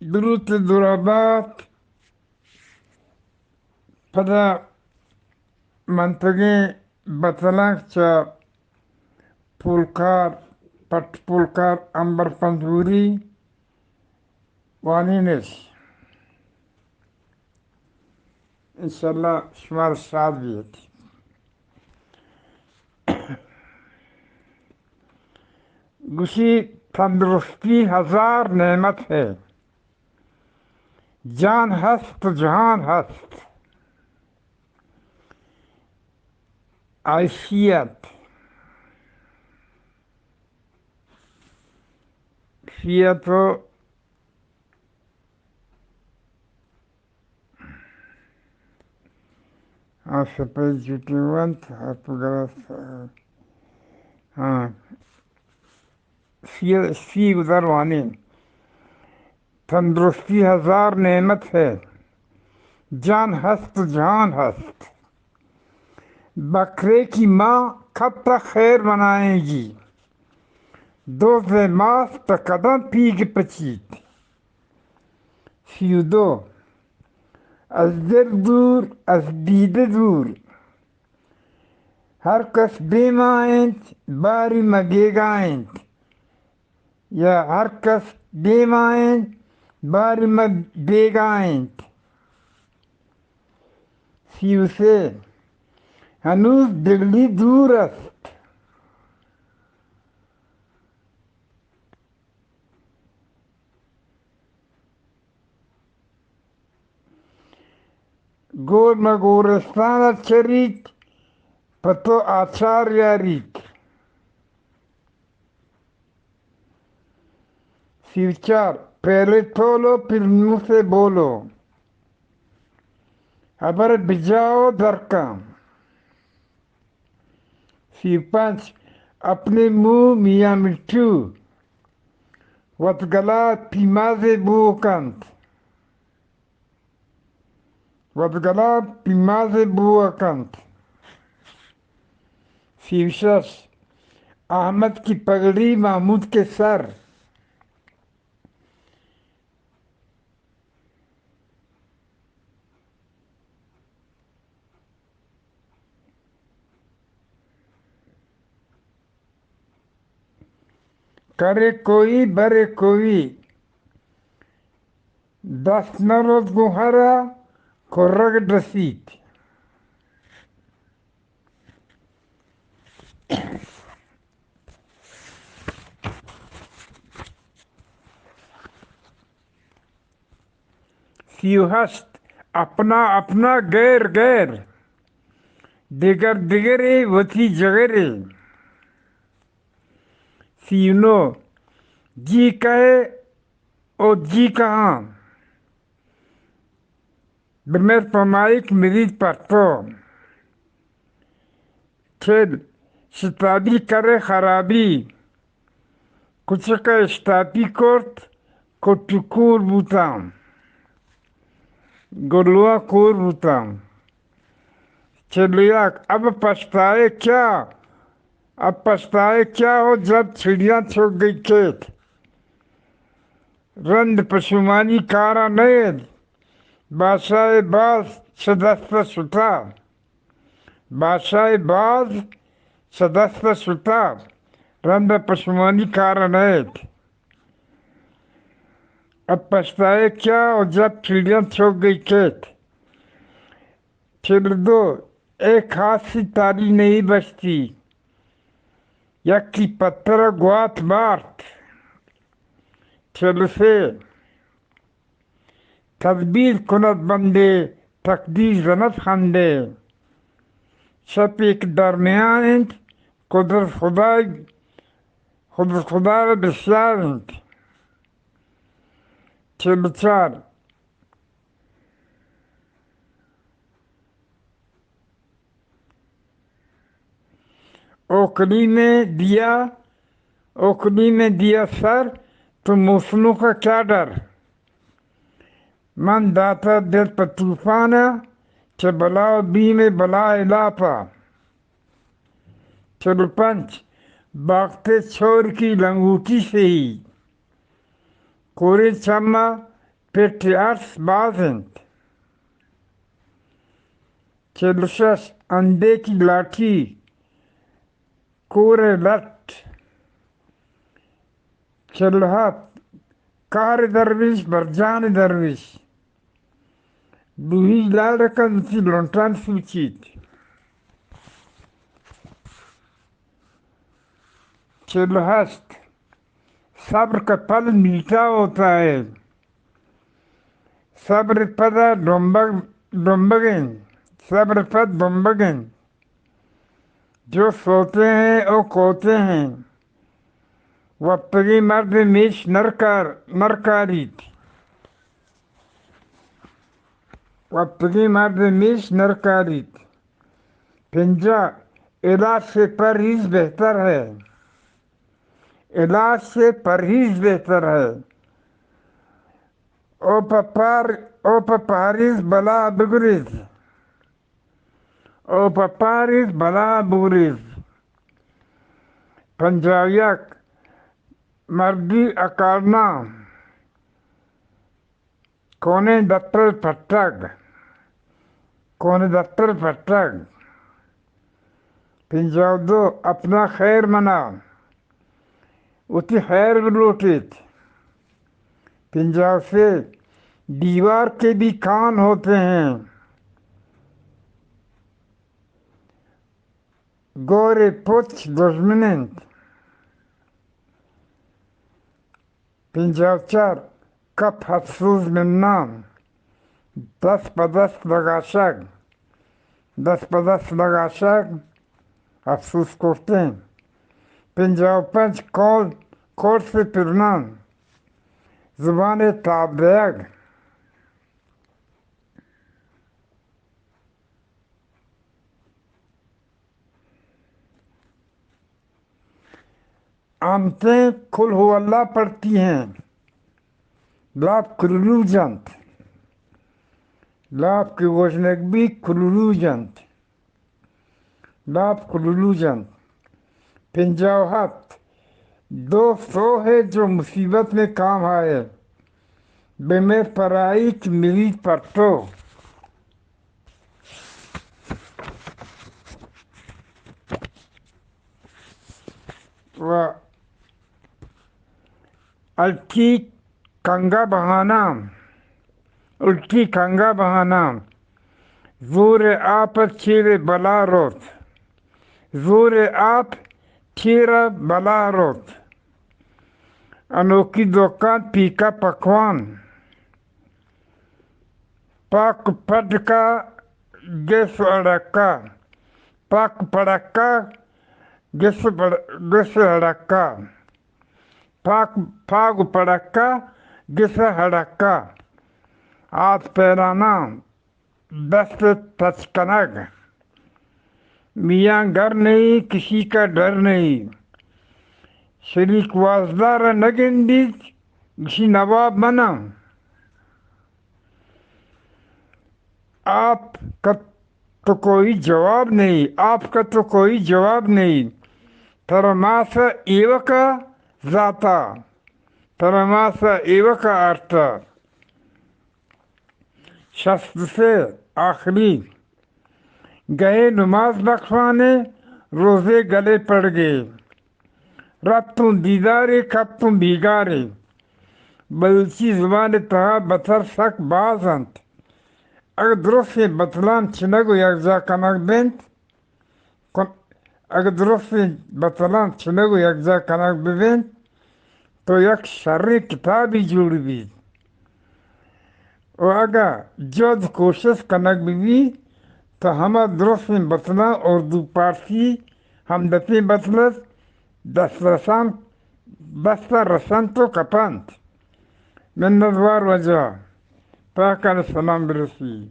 دروت درابات پدا منتگیں بتلانک چہ پولکار، پٹ پولکار امبر پنجگوری وانینش۔ انشاءاللہ شمار شاد بیت۔ گوشی، تندرستی ہزار نعمت ہے، جان ہست تو جہان ہست۔ عیشیت، عیشیت و آ سپید جوتی ونت، ہرپ گرست۔ ہاں۔ سی، سی گزر وانین۔ تندرستی ہزار نعمت ہے، جان ہست تو جہان ہست۔ بکرے کی ماں کب تک خیر منائیں گی؟ دوز ماس پہ قدم پیگ پچیت۔ سی و دو۔ از دل دور، از دیده دور۔ ہر کس دیما انت، باری مہ گیگا انت۔ یا ہر کس دیما انت، باری مہ بیگا انت۔ سی و سے۔ ہنوز دلی دور است۔ گور مہ گورستان ء چریت، پہ تو آچار یاریت۔ سی و چار۔ پہلے تولو پھر منہ سے بولو، ہبر بجاؤ درکاں۔ سی و پنچ۔ اپنے منہ میاں مٹھو، وت گلا پیمازے بو کنت۔ وت گلا پیمازے بو کنت۔ سی و شش۔ احمد کی پگڑی محمود کے سر۔ کرے کوئی برے کوئی، دست نہ روت گوں ہرا، کرگ رسیت۔ سی و ہشت۔ اپنا اپنا غیر غیر، دگر دگرے وتی جگرے۔ سی و نو۔ جی کہے او جی کہاں، بمر پہ مائک مرید پر تو۔ چل، شتابی کرے خرابی، کچک ء اشتاپی کرت، کٹ و کور بوتاں، گلواں کور بوتاں۔ چل و یک۔ اب پشتائے کیا، اب پشتائے کیا ہو جب چڑیاں چگ گئی کھیت۔ رند پشومانی کارا نئیت، بادشاہ باز چہ دست شتا۔ بادشاہ باز چہ دست شتا، رند پشومانی کارا نئیت۔ اب پشتائے کیا و جب چڑیاں چگ گئی کھیت۔ چل و دو۔ اے خاصی تاری نہیں بچتی، یکی پتر گوات بارت۔ چل و سے۔ تدبیر کند بندے، تقدیر زند خندے۔ شپ یک درمیان انت، قدرت خدای، قدرت خدا را بسیار انت۔ چل و چار۔ او کلیم دیا، او کلیم دیا سر، تو موسموں کا کیا ڈر؟ من داتا دل پہ طوفان ء، چہ بلا و بیم بلا ء لاپ ء۔ چل و پنچ۔ باغتے چور کی لنگوٹی سے ہی، کوریں چم ء پٹ ارس باز انت۔ چل و شش، اندیکی لاٹھی، کور ءِ لٹ۔ چل و ہپت، کار درویش، برجان درویش۔ لوہی لاڑ کن وتی لنٹان سوچیت۔ چل و ہشت، صبر کا پھل میٹھا ہوتا ہے۔ صبر پدا ڈمبگ، ڈمبگیں۔ صبر پد ڈمبگیں۔ جو سوتے ہیں، وہ کوتے ہیں۔ وپتگیں مرد میش نرکار، نرکاریت۔ وپتگیں مرد میش نرکاریت۔ پنجاہ، علاج سے پرہیز بہتر ہے۔ علاج سے پرہیز بہتر ہے۔ او پہ پار-، او پہ پاریز بلا بگریز۔ او پہ پاریز بلا بگریز۔ پنجاہ و یک، مردی اکارنا۔ کونیں دپتر پٹگ۔ کونیں دپتر پٹگ۔ پنجاہ و دو، اپنا خیر منا۔ وتی خیر بلوٹیت۔ پنجاہ و سے، دیوار کے بھی کان ہوتے ہیں۔ گورے پچ دژمن انت۔ پنجاہ و چار، کپ افسوز منان، دست پہ دست لگاشگ، دست پہ دست لگاشگ، افسوز کرتیں۔ پنجاہ و پنچ، کول، کول سے پرنان، زبان تاب دیگ۔ انتیں کل ہو اللہ پڑھتی ہیں۔ لاپ کلولو جنت۔ لاپ کہ گوشنگ بی کلولو جنت۔ لاپ کلولو جنت۔ پنجاہ و ہفت، دوست وہ ہے جو مصیبت میں کام آئے، بہ مہر پرائی کہ مریت پر تو۔ و الٹی کنگا بہانہ، الٹی کنگا بہانہ، زور آپ چیر بلا روت، زور آپ چیر بلا روت، انوکی دکان پیکا پکوان۔ پاک پڈکا گس اڑکا، پاک پڑکا گس بڑ-، گس اڑکا، پاک، پاگ پڑکا گس اڑکا، آت پیرانا دست تچ کنگ۔ میاں گھر نہیں، کسی کا ڈر نہیں۔ شریک وازدار نہ گندیت، گشی نواب مناں۔ آپ کا تو کوئی جواب نہیں، آپ کا تو کوئی جواب نہیں۔ ترا ماس ایوکا زاتا، ترا ماس ایوکا آرتا۔ شست سے، آخری۔ گہے نماز بخوانے، روزے گلے پڑگے۔ رپتوں دیدارے، کپتوں بیگارے۔ بلوچی زبان تہا بتل سک باز انت۔ اگہ درستیں بتلان چنگ و یکجا کنگ بنت، کن-، اگہ درستیں بتلان چنگ و یکجا کنگ ببنت، تو یک شریں کتابے جوڑ بیت۔ و اگہ جہد کوشست کنگ بہ بیت، تو ہما درستیں بتلاں، اردو، پارسی، ہمدپیں بتل ات، دست رسان، دست ء رسنت و کپنت۔ منتوار واجہ، پاکان سلام برسی۔